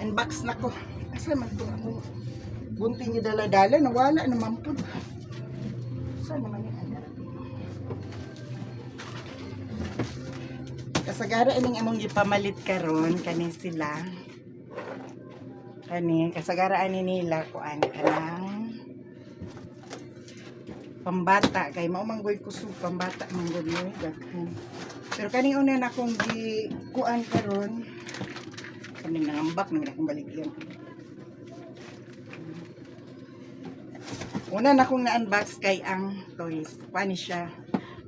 Unbox na ko. Asa man to akong gunting ni dala-dala, nawala naman po. Saan naman yung andara? Kasagara ining among gipamalit karon kani sila. Kani kasagara ani nila kuan kanang pambata kay mao man gud kusog pambata man gud ni daghan. Pero kaning una na akong gi kuan karon kaning nangambak nang akong baligyan. Una na akong na-unbox kay ang toys. Kuan ni siya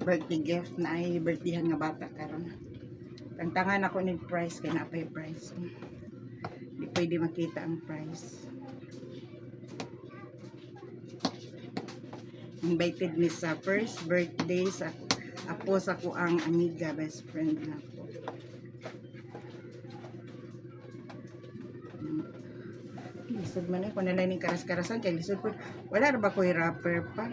birthday gift na ay birthdayhan nga bata karon. Tantangan ako ni price kay naa pay price. Di pwede makita ang price. Invited ni sa first birthday sa apo sa ko ang amiga best friend na ko. Lisod man eh, kung nalay ning karas-karasan kay lisod po. Wala ra ba ko'y wrapper pa?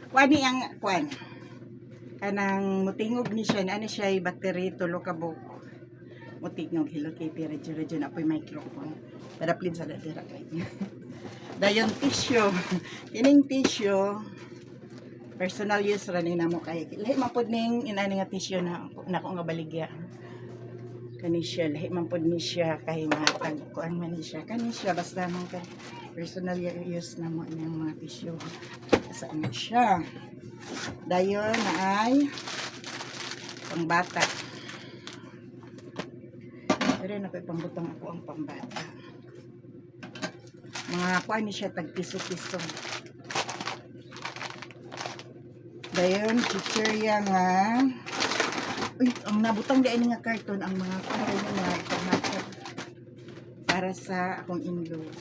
Kuan ni ang kuan. Kanang mutingog ni siya, ano siya ay battery tulo ka buok. Mutingog Hello Kitty radyo radyo na po'y microphone. Padaplin sa dadira kay. Dayon tissue. Kining tissue personal use ra ni namo kay lahi man pud ning inani nga tissue na nako nga baligya. Kani siya lahi man pud ni siya kay matag kuan man ni siya. Kani siya basta man kay personal use na mo inyong mga tissue. Saan na siya? Dayon na ay pangbata. Pero na ko'y pangbutang ako ang pambata. Mga kuan ni siya tag piso-piso. Dayon chichirya nga. Uy, ang nabutang di ani nga karton ang mga kuan ni mga panghatag para sa akong in-laws.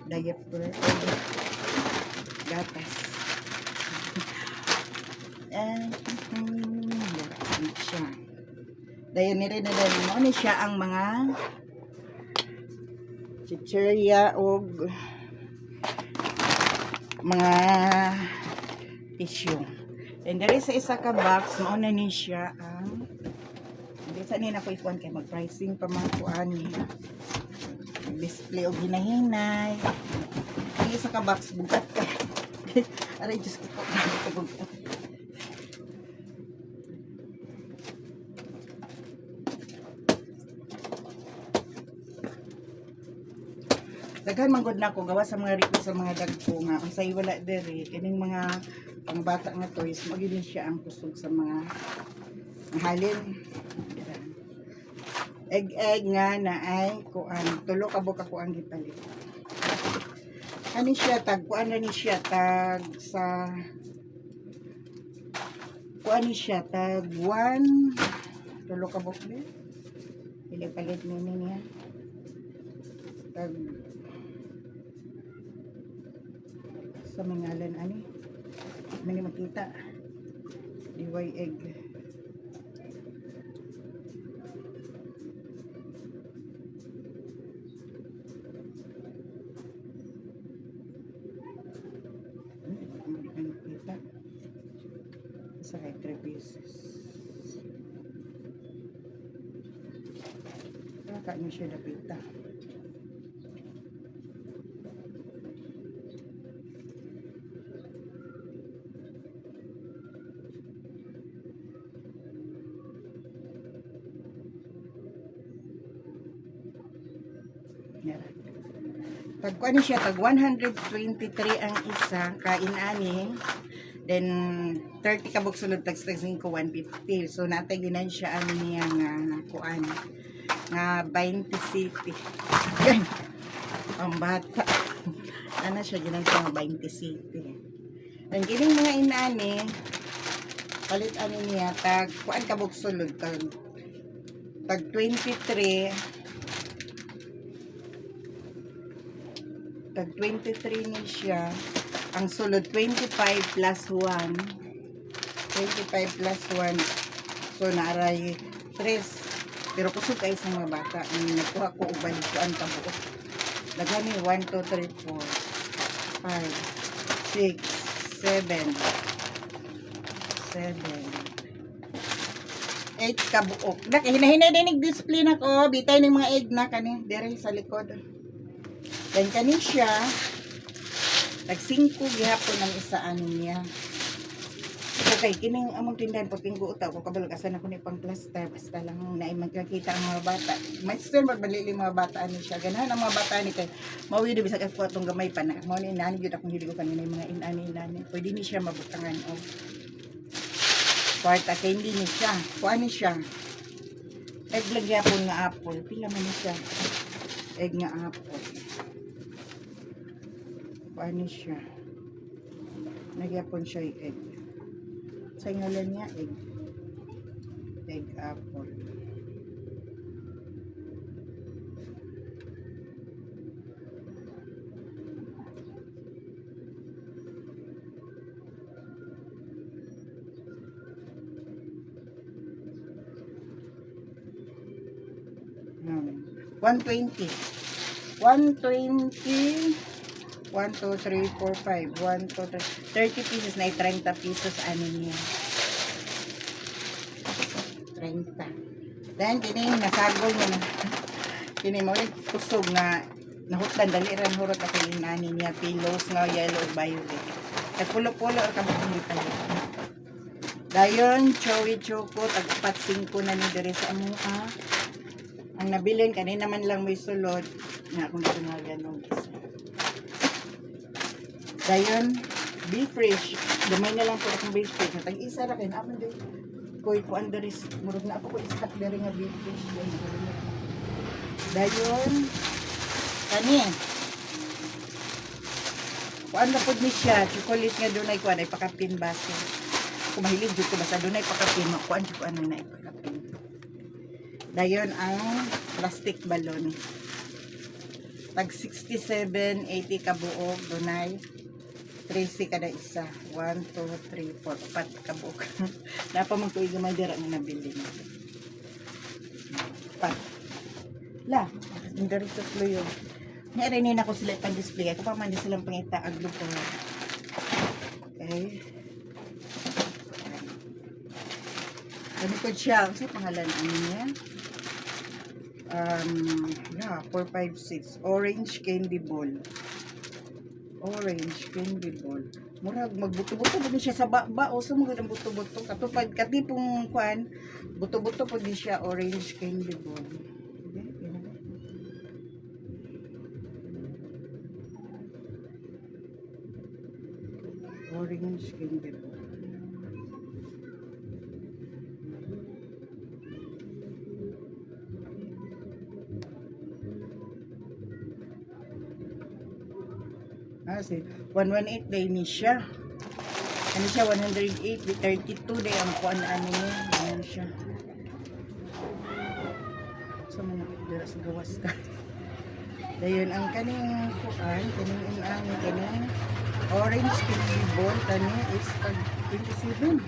Diaper o gatas. And ano siya. Dayon ni rin na dayon mo ni siya ang mga chichirya og mga tissue. And there is sa isa ka box, mao na ni siya ang hindi sa ni na ko ikuan kay mag-pricing pa mga kuan ni. Display og hinahinay. Ang isa ka box bugat ka. Aray Diyos ko po, grabe ka bugat. Daghan man gud nako gawa sa mga request sa mga dagko nga unsay wala diri kining mga pangbata nga toys mao gyud ni siya ang kusog sa mga mahalin. Egg egg nga na ay kuan tulo ka buok ako ang gipalit. Ani siya tag kuan na ni siya tag sa kuan ni siya tag 1 tulo ka buok ni. Pili palit ni niya. Tag sa mingalan ani. Mani makita. DY egg. Hindi ka makita. Sa kay 3 pieces. Kaka niyo siya dapita. Yara. Tag kuan siya tag 123 ang isa kain ani. Then 30 ka buok sulod tag 5 150. So natay ginan siya ani niya nga kuan nga 20 city. Yan. Ang bata. Ana siya ginan siya nga 20 city. Ang kining mga inaani palit ani niya tag kuan ka buok sulod tag tag 23 tag 23 ni siya. Ang sulod 25 plus 1. 25 plus 1. So naaray 3. Pero kusog kay sa mga bata. Ang nagkuha ko og balikuan ka buok. Daghan ni 1 2 3 4 5 6 7 7 8 ka buok. Nak hinahinay din display na ko, bitay ning mga egg na kani dere sa likod. Then kani siya tag 5 gihapon ang isa ani niya. Okay, kining among tindahan pagpinggo utaw ko kabalo asa na ko ni pang plaster, basta lang na magkakita ang mga bata. May still magbalili mga bata ani siya. Ganahan ang mga bata ni kay mauwi do bisag ako atong gamay pa na. Mao ni nani gyud akong hilig ko kanina yung mga inani inani. Pwede ni siya mabutangan og kwarta kay hindi ni siya. Kuan ni siya. Egg lang gyapon nga apple. Pila man ni siya? Egg nga apple. Kuan ni siya. Nagyapon siya yung egg. Sa ngalan niya, egg. Egg apple. 120. 120. 1, 2, 3, 4, 5. 1, 2, 3. 30 pieces na 30 pesos ano niya. 30. Then, kini nasagol mo na. Kini mo ulit kusog nga nahutdan dali ran hurot ako yung nani niya pillows nga yellow ug violet. Nagpulo-pulo ra ka mo palit. Dayon, Chewy Choco, tag 4-5 na ni diri sa amoa. Ang nabilin, kanina man lang may sulod na akong tungagan og isa. Dayon, be fresh. Gamay na lang po akong be fresh. Tag isa ra kay naman din. Koy kuan diri murag na ako ko isak diri nga be fresh. Dayon, kani. Kuan na pud ni siya, chocolate nga dunay kuan ay pakapin baso. Kung mahilig jud ko basta dunay pakapin, makuan jud ko ano na ipakapin. Dayon ang plastic balloon. Tag 67, 80 kabuok dunay 13 kada isa. 1, 2, 3, 4, 4 kabuok. Napa man tuig gamay dira nga nabili na. Pat. La, diri sa tuyo. Nga rin na ko sila ipang-display. Ako pa man di silang pangita aglo ko. Okay. Ano ko siya? Ano sa pangalan ano niya? Yeah, 4, 5, 6. Orange candy ball. Orange candy ball. Murag magbuto-buto ba ni siya sa ba o sa mga buto-buto katupad katipong kuan buto-buto pud ni siya, orange candy ball. Okay, yun na. Orange candy ball. Ah, si 118 day ni siya. Ano siya, 108, di 32 day ang kuan ano niya. Ano siya. Sa mga dira sa gawas ka. Dayon ang kaning kuan, kaning inang kaning orange candy ball kani is tag 27.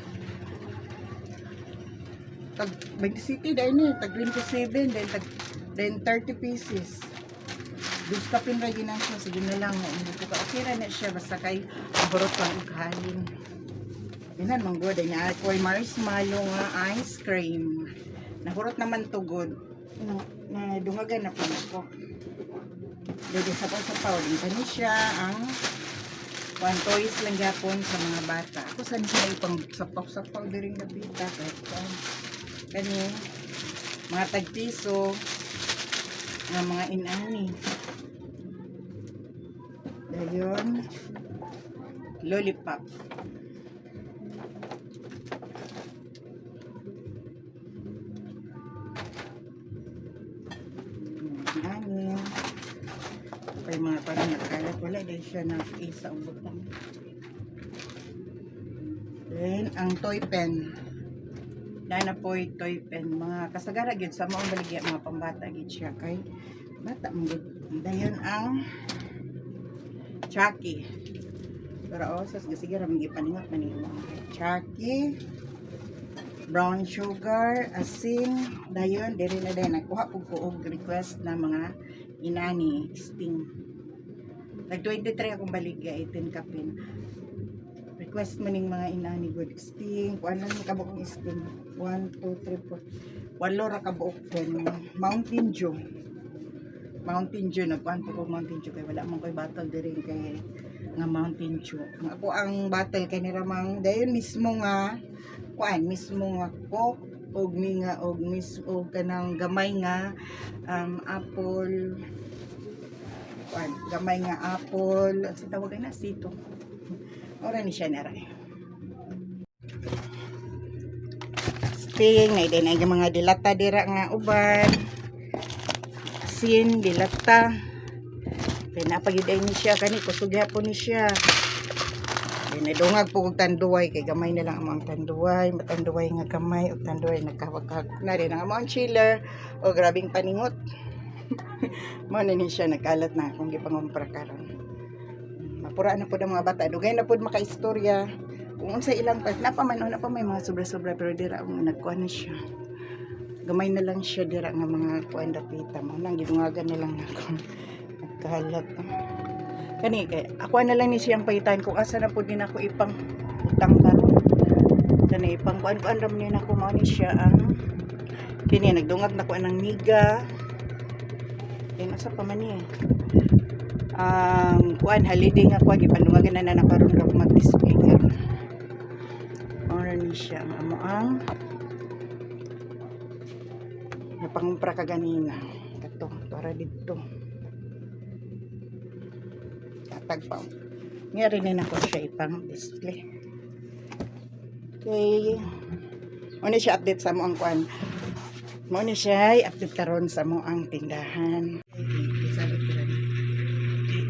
Tag 27 dahil ni, tag 27 then tag then 30 pieces. Gusto pin ra gina siya, sige na lang, hindi ko ka okay ra na siya basta kay aborot lang og halin. Dinan man gud na ako'y marshmallow nga ice cream. Nahurot naman tugod. No, na dungagan na po ko. Dito sa pa sa din kani siya ang kuan toys lang gyapon sa mga bata. Ako sa sila ipang sapaw-sapaw diri nga bita kahit kuan. Kani mga tagpiso nga mga inani. Dayon lollipop. Inani. Kay mga parang nakalat wala dahil siya na isa ang butang. Then ang toy pen. Dana po'y toy pen. Mga kasagara gyud sa maong baligya mga pambata gyud siya kay bata man gyud. Dayon ang Chucky. Pero oh, sa sige ra man gipaningot man yung mga Chucky, brown sugar, asin, dayon diri na dayon nagkuha pug ko og request na mga inani sting. Nag 23 akong baligya, 18 kapin. Request man ning mga inani good sting. Kuan lang kabuok ang sting. 1, 2, 3, 4. Walo ra kabuok ko. Mountain Dew. Mountain Dew, nagkuan po ko Mountain Dew kay wala man koy bottle diri kay nga Mountain Dew. Ang ako ang bottle kay ni ramang dayon mismo nga kuan, mismo nga Coke og ni nga og mis og kanang gamay nga apple, kuan, gamay nga apple sa tawag na sito. Ora ni siya nara. Sting na din ay mga dilata dira nga uban. Asin, dilata. Kaya napagid ay ni siya kani kusog gyapon ni siya. Then nadungag po og Tanduay kay gamay na lang among Tanduay, maTanduay nga gamay og Tanduay nagkawag na rin ang among chiller o grabing paningot. Mao na ni siya, nagkalat na akong gipangumpra karon. Mapura na pud ang mga bata, dugay na pud makaistorya. Kung unsa ilang pa napa man na pa may mga sobra-sobra pero dira ang nagkuan na siya. Gamay na lang siya dira nga mga kuan dapita mo nang gidungagan na lang nako. Nagkalat. Kani kay ako na lang ni siyang pagitan kung asa na pud ni nako ipang utang karon. Kani ipang kuan kuan ra man ni nako, mao ni siya ang kini nagdungag na ko anang niga. Then asa pa man ni? Ang kuan holiday nga kuan gipandungagan na na karon ra ko mag-display karon. Mao ra ni siya ang amo ang napangumpra ka ganina. Kato, para dito. Tatag pa. Nga rin na ko siya ipang display. Okay. Mao ni siya update sa mo ang kuan. Mao ni siya ay update karon sa mo ang tindahan.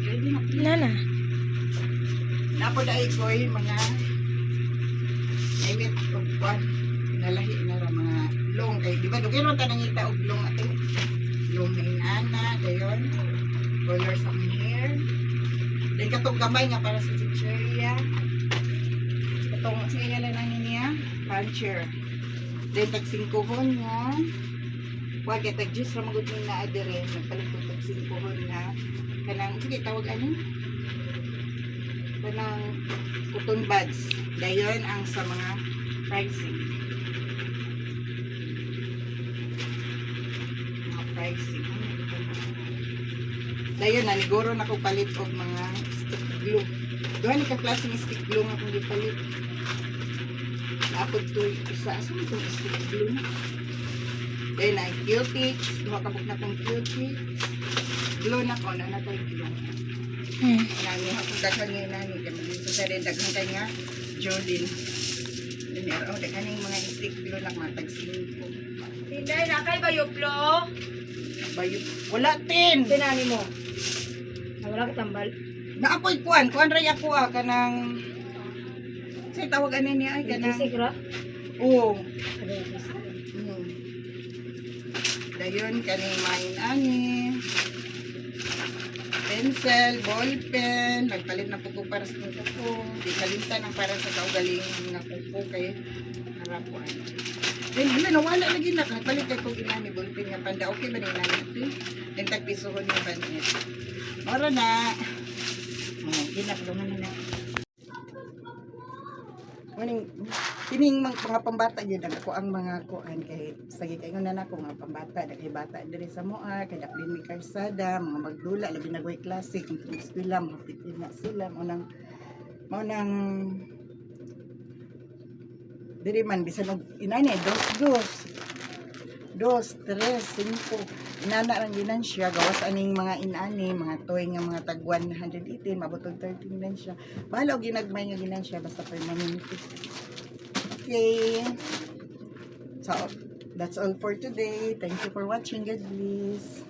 Ready na. Nana. Napo dai koy mga naimit og kuan nalahi na ra mga long kay di ba dugay ron ta nangita og long ate, long na inana dayon color sa akong hair, then katong gamay nga para sa chicheria, katong sige nga lang niya puncher, then tag singkuhon nga wa kay tag juice ra magud ni naa dire, nagpalit ko tag singkuhon nga kanang sige tawag ani kanang cotton buds. Dayon ang sa mga pricing. Mga pricing. Dayon na niguro na ko palit og mga stick glue. Duha ni ka klase ng stick glue nga akong gipalit. Naapod to isa asa man tong stick glue na. Dayon na Cutix, duha ka na kong Cutix. Glue na ko na na glue. Nani ako daghan ngayon nani kay magluto sa rin daghan kay nga Jolene. Dinero, oh, daghan yung mga stick glue na mga tag singko. Tinday, na kay bayuplo. Bayo. Wala tin. Tinani mo. Wala ka tambal. Naapoy kuan, kuan ray ako ah kanang say tawag ani niya ay kanang Kanang. Ra? Oo. Dayon kaning main ani. Pencil, ballpen, nagpalit na po ko para sa kuko. Di kalimtan ang para sa kaugalingon nga kuko kay harapuan. Then hala, nawala lagi na nagpalit kay kog inani ballpen nga panda. Okay ba ni inani ate? Then tag pisohon yung banit. Mora na. Oh, ginakluman na na. Maning kining mga pambata gyud ang ako ang mga kuan kay sige kay na nako mga pambata, daghay bata diri sa moa kay daplin mi karsada, mga magdula labi na goy classic kung eskwela mga pitin na sila, mao nang diri man bisan og inani dos dos dos tres singko inana lang ginan siya gawas aning mga inani mga toy nga mga tag 118 mabot og 13 lang siya. Bahala og ginagmay nga ginan siya basta permanente. Okay, so that's all for today. Thank you for watching. God bless.